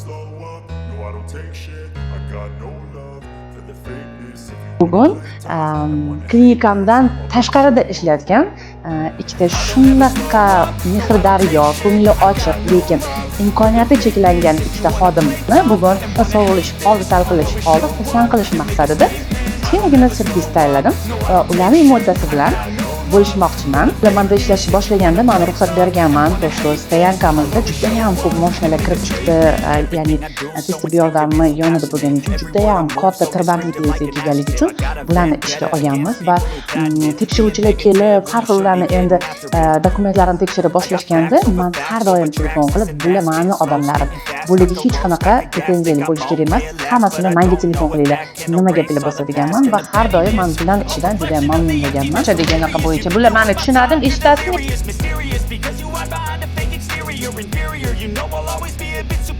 Slow up, no, I don't take shit. I got no love for the fakeness. If you Bugun klinikamdan tashqarida ishlayotgan ikkita shunaqa mehrdaryo, ko'ngli ochiq, lekin imkoniyati cheklangan ikkita xodimni bugun sovg'ilish oldi, talqilish oldi, xursand qilish maqsadida kichkinagina syurpriz tayyorladim va ularni emotsiyasi bilan bo'lishmoqchiman. Ular manda ishlashni boshlaganda man ruxsat berganman, то что стоянка mizda judayam ko'p moshinalar kirib chiqdi, ya'ni tez tibbiy yordamni yonida bo'lgani uchun judayam katta tirbandlik kelganligi uchun bularni ishga olganmiz va tekshiruvchilar kelib, har xil ularni endi dokumentlarini tekshirib boshlashganda, man har doim telefon qilib, "Bular mani odamlarim, bularga hech qanaqa pretenziyali bo'lish kerak emas, hammasini manga telefon qilinglar, nima gapinglar bo'lsa", deganman va har doim man bularni ishidan judayam mamnun bo'lganman. Degan anaqa bo'yicha bular mani tushunadimi, eshitasizmi? Mysterious because you hide behind a fake exterior, inferior. You know I'll always be a bit superior.